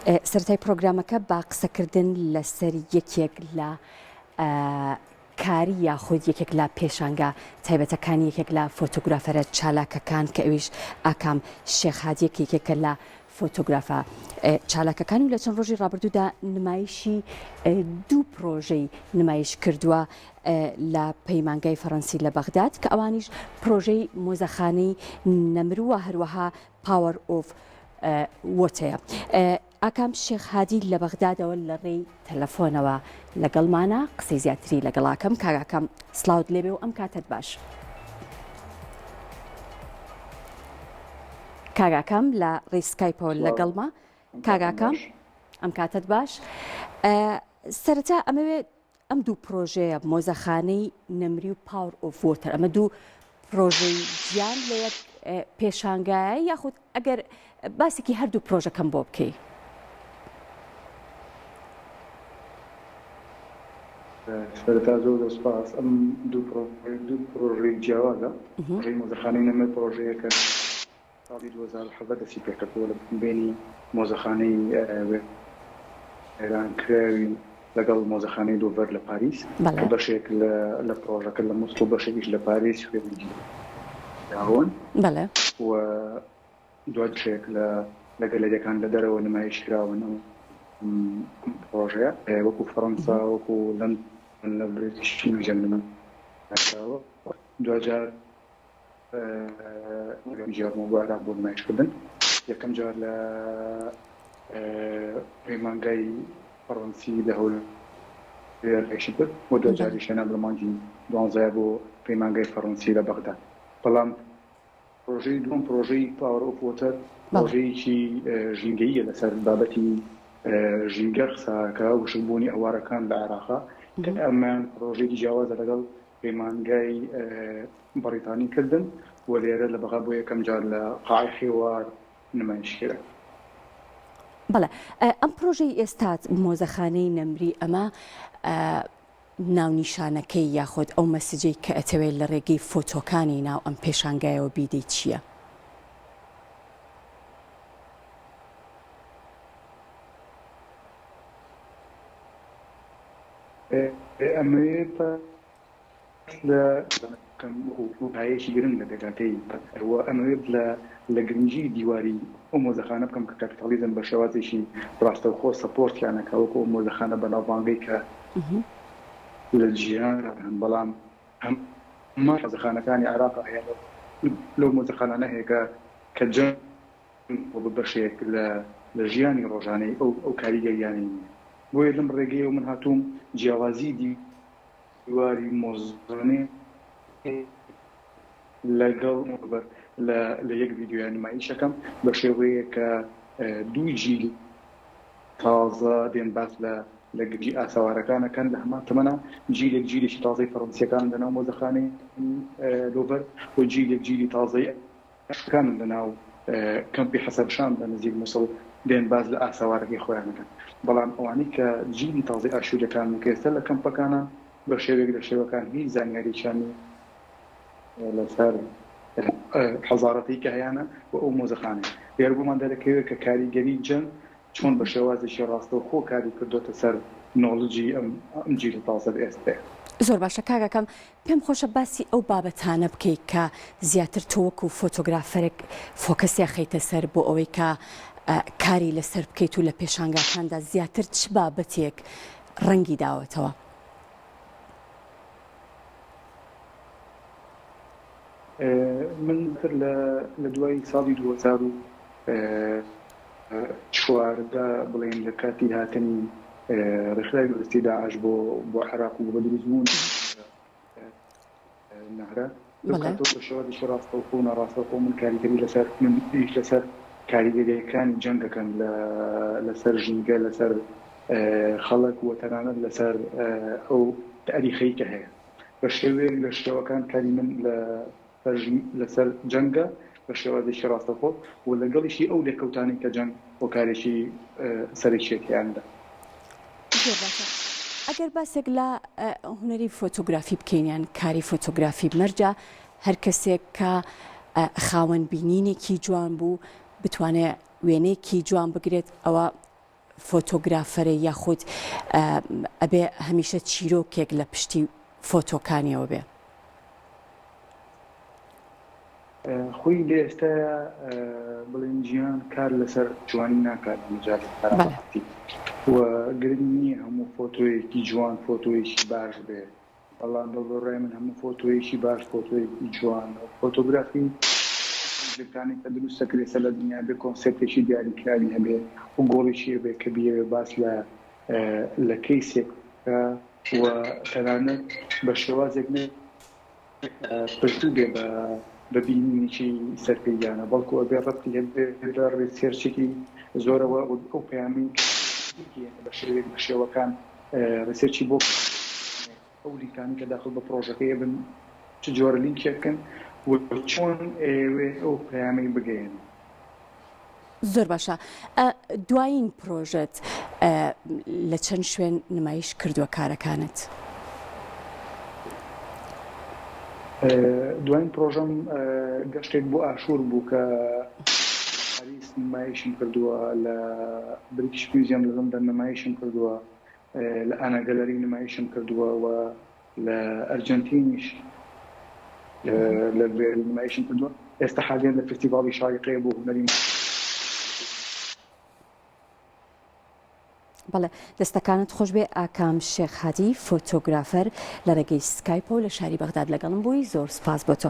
سەرەتای پرۆگرامەکە با قسەکردن لەسەر یەکێک لە کاری یاخود یەکێک لە پێشانگا تایبەتەکانی یەکێک لە فۆتۆگرافەرە چالاکەکان کە ئەویش ئاکام شێخ هادیە کە یەکێکە لە فۆتۆگرافە چالاکەکان و لە چەند ڕۆژی ڕابردوودا نمایشی دوو پرۆژەی نمایش کردووە لە پەیمانگای فەڕەنسی لە بەغداد کە ئەوانیش پرۆژەی مۆزەخانەی نەمرووە هەروەها Power of Water ە. ئاکام شێخ هادی لە بەغدادەوە لە ڕێی تەلەفۆنەوە لەگەڵمانە قسەی زیاتری لەگەڵاکەم کاک ئاکام سڵاوت لێبێ و ئەم کاتەت باش. کاک ئاکام لە ڕێی سکایپەوە لەگەڵمە کاک ئاکام ئەم کاتەت باش سەرەتا ئەمەوێت ئەم دوو پرۆژەیە مۆزەخانەی نەمری و Power of Water ئەمە دوو پرۆژەی جیان لە یەک پێشانگایە یاخود ئەگەر باسێکی هەردوو پرۆژەکەم بۆ بکەی. سەرەتا زۆر زۆر سپاس. ئەم دوو پرۆژەیە دوو پرۆژەی جیاوازە. پرۆژەی مۆزەخانەی نەمر پرۆژەیەکە ساڵی 2017 دەستی پێکردووە لە بینی مۆزەخانەی وێرانکراوی لەگەڵ مۆزەخانەی لوڤەر لە پاریس کە بەشێک لە پرۆژەکە لە موسڵ و بەشێکیش لە پاریس وێنەگیراون و دوای بەشێک لە گەلەریەکان لە دەرەوە نمایش کراون ئەم پرۆژەیە وەکو فەرەنسا وەکو لەندەن لە بریتش میوزیەم نمایش کراوە دواجار گێڕمەوە بۆ عێراق بۆ نمایشکردن. یەکەم جار لە پەیمانگای فەڕەنسی لە هەولێر نمایشی کرد و دواجاریش هێنام لە مانگی دوانزەیا بۆ پەیمانگای فەڕەنسی لە بەغدا. بەڵام پرۆژەی دووەم پرۆژەی Power of Water پرۆژەیەکی ژینگەییە لەسەر بابەتی ژینگە قسە ئەکا، وشکبوونی ئەهوارەکان لە عێراقا کە ئەمەیان پرۆژەیەکی جیاوازە لەگەڵ پەیمانگای بەڕیتانی کردن و لێرە لە بەغا بۆ یەکەم جار لە قاعەی حیوار نمایش کرا. بەڵێ ئەم پرۆژەی ئێستات مۆزەخانەی نەمری ئەمە ناونیشانەکەی یاخود ئەو مەسجەی کە ئەتەوێت لە ڕێگەی فۆتۆکانی ناو ئەم پێشانگایەوە بیدەی چییە؟ ئەمەوێ باس لە بکەم وەکو پایەیەکی گرنگ لە پێکهاتەی و ئەمەوێ لە لە گرنگی دیواری ئەو مۆزەخانە بکەم کە کاپیتاڵیزم بە شێوازێکی ڕاستەوخۆ support یان ئەکا وەکو ئەو مۆزەخانە بەناوبانگەی کە لە جیهاندا هەن بەڵام هەمان مۆزەخانەکانی عێراق هەیە لەو مۆزەخانانە هەیە کە کە جەنگ بە بەشێک لە لە ژیانی ڕۆژانەی ئەو ئەو کاریگەریانەی نییە بۆیە لەم ڕێگەیەوە من هاتووم جیاوازی دیواری مۆزەخانەی لەگەڵ لە لە یەک ڤیدیۆیا نمایش ئەکەم بە شێوەیەک کە دوو جیل تازە دێن باس لە لە گرنگی ئاسەوارەکان ئەکەن لە هەمان تەمەنا جیلێک جیلێکی تازەی فەڕەنسیەکان لەناو مۆزەخانەی لۆڤەر و جیلێک جیلی تازەی ئەفریقیەکانن لە ناو کەمپی حەسەن شام لە نزیک موسڵ دێن باس لە ئاسەوارەکەی خۆیان ئەکەن بەڵام ئەوانەی کە جیلی تازەی ئاشوریەکانن و کە ئێستا لە کەمپەکانان بە شێوەیەک لە شێوەکان هیچ زانیاریەکیان نیە لەسەر حەزارەتەی کە هەیانە و ئەو مۆزەخانەیە لێرە بۆمان دەرەکەوێت کە کاریگەری جەنگ چۆن بە شێوازێکی ڕاستەوخۆ کاری کردۆتە سەر knowledge ی ئەم جیلە تازە ئێستەیە. زۆر باشە کاکەکەم پێم خۆشە باسی ئەو بابەتانە بکەی کە زیاتر تۆ وەکو فۆتۆگرافەرێک focus ی ئەخەیتە سەر بۆ ئەوەی کە کاری لەسەر بکەیت و لە پێشانگاکاندا زیاتر چ بابەتێک ڕەنگی داوەتەوە؟ من تر لە دوای ساڵی 2014 بڵێین لە کاتی هاتنی ڕێکخراوی تیرۆریستی داعش بۆ بۆ عێراق و بە دروستبوون نەهرە لەو کاتەوە بە شێوازێکی ڕاستەوخۆ و ناڕاستەوخۆ من کاریگەری لەسەر من ئیش لەسەر کاریگەریەکانی جەنگەکەم لە لەسەر ژینگە لەسەر خەڵک و تەنانەت لەسەر ئەو تاریخەی کە هەیە بە شێوەیەک لە شێوەکان کاری من لە لەسەر جەنگە بە شێوازێکی ڕاستەوخۆ و لەگەڵیشی ئەو لێکەوتانەی کە جەنگ هۆکارێکی سەرەکییە تیایاندا. زۆر باشە ئەگەر باسێک لە هونەری فۆتۆگرافی بکەین یان کاری فۆتۆگرافی مەرجە هەر کەسێک کە خاوەن بینینێکی جوان بوو بتوانێ وێنەیەکی جوان بگرێت ئەوە. فۆتۆگرافەرە یاخود ئەبێ هەمیشە چیرۆکێک لە پشتی فۆتۆکانیەوە بێ؟ خۆی لە ئێستایا بڵێن جیهان کار لەسەر جوانی ناکات لە مەجالی قەرەباڵغی و گرنگ نییە هەموو فۆتۆیەکی جوان فۆتۆیەکی باش بێ بەڵام بە بڕوای من هەموو فۆتۆیەکی باش فۆتۆیەکی جوانە و فۆتۆگرافی پرۆژێکتانەی کە دروست دەکرێت سەر لە دنیا بێ کۆنسێپتێکی دیاریکراوی هەبێ و گۆڵێکی هەبێ کە بیەوێ باس لە لە کەیسێک بکا و تەنانەت بە شێوازێک نەبێ پشتوو بێ بە بە بینینێکی سەرپێییانە بەڵکو ئەبێ ڕەبتی هەبێ بە research ێکی زۆرەوە و ئەو پەیامەی کە بیگەیەنێ بە شێوەیەک لە شێوەکان research ی بۆ ئەو لینکانەی کە داخل بە پڕۆژەکەی ئەبن چ جۆرە لینکێکن و چۆن ئەیەوێ ئەو پەیامەی بگەیەنێ. زۆر باشە دوایین پرۆژەت لە چەند شوێن نمایش کردووە کارەکانت؟ دوایین پرۆژەم گەشتێک بۆ ئاشوور بوو کە پاریس نمایشم کردووە لە بریتش میوزیەم لە لەندەن نمایشم کردووە لە ئانا گەلەری نمایشم کردووە و لە ئەرجەنتینیش لە نمایشم کردووە ئێستا حالیان لە فستیڤاڵی شاریقەیە بۆ هونەری بەڵێ دەستەکانت خۆشبێ ئاکام شێخ هادی فۆتۆگرافەر لە ڕێگەی سکایپەوە لە شاری بەغداد لەگەڵم بووی زۆر سوپاس بۆ تۆ.